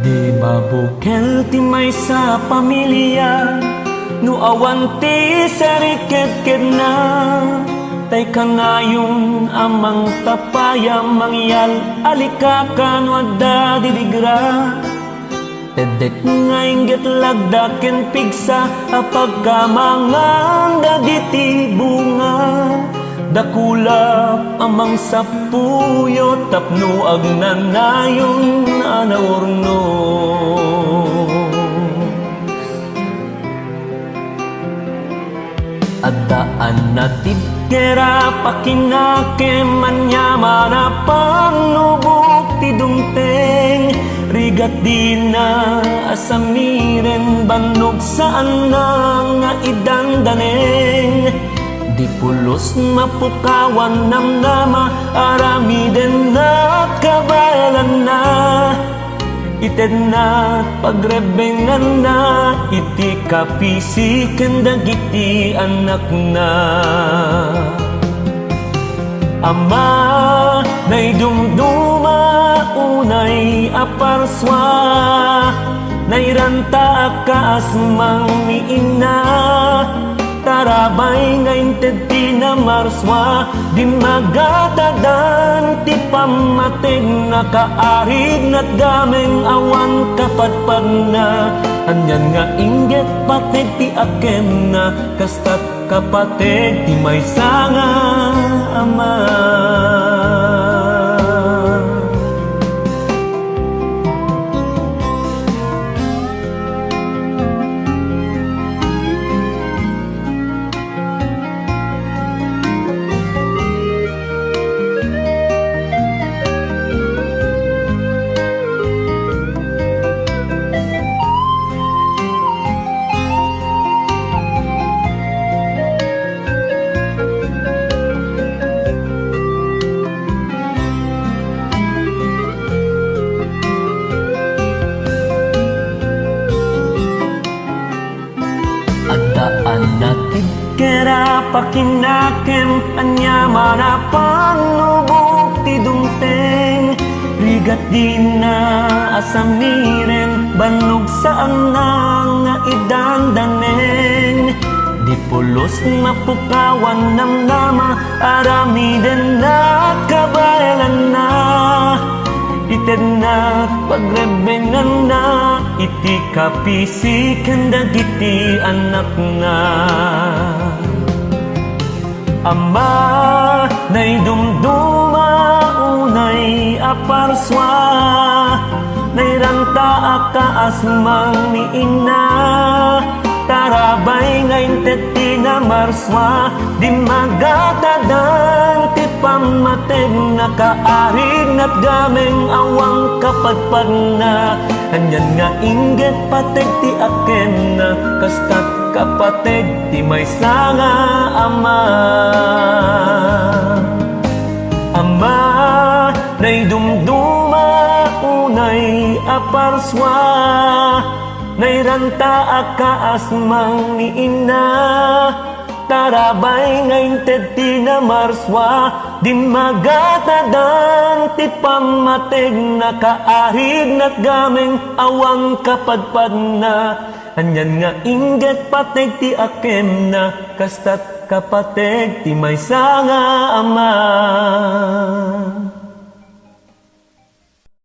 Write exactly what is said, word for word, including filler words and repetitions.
Di mabukel ti maysa a pamilia no awan ti sarikedkedna. Tay kanayon a mangtapaya, mangyal a likaka no adda didigra. Teddek nga inggit lagda ken pigsa a pagkamangan dagiti bunga. Dakula a mangsappuyo tapno agnanayon a naurno. Adda a natibker a pakinakem, aniaman a pannubok ti dumteng. Rigat dina a samiren, bannog saanna nga idandaneng. Di pulos mapukawan, namnama, aramiden na kabaelanna. Itedna pagrebbenganna iti kapisi ken dagiti annakna. Ama, naidumduma unay a parsua, nairantaak kas mangmiinna. Tarabay nga inted ti namarsua, dimmagatadan ti pammateg, nakaarig natgameng awan kapatpatna. Anian nga inggit pateg ti akemna, kastat kapateg ti maysa nga ama. Adda a natibker a pakinakem, aniaman a pannubok ti dumteng. Rigat dina a samiren, bannog saanna nga idandaneng. Di pulos mapukawan, namnama, aramiden na kabaelanna. Itedna pagrebbenganna iti kapisi ken dagiti annakna. Ama, naidumduma unay a parsua, nairantaak kas mangmiinna. Tarabay nga inted ti namarsua, dimmagatadan ti pammateg, nakaarig natgameng awan kapatpatna. Anian nga inggit pateg ti akemna, kastat kapateg ti maysa nga ama. Ama, naidumduma unay a parsua, nairantaak kas mangmiinna. Tarabay nga inted ti namarsua, dimmagatadan ti pammateg, nakaarig natgameng awan kapatpatna. Anian nga inggit pateg ti akemna, kastat kapateg ti maysa nga ama.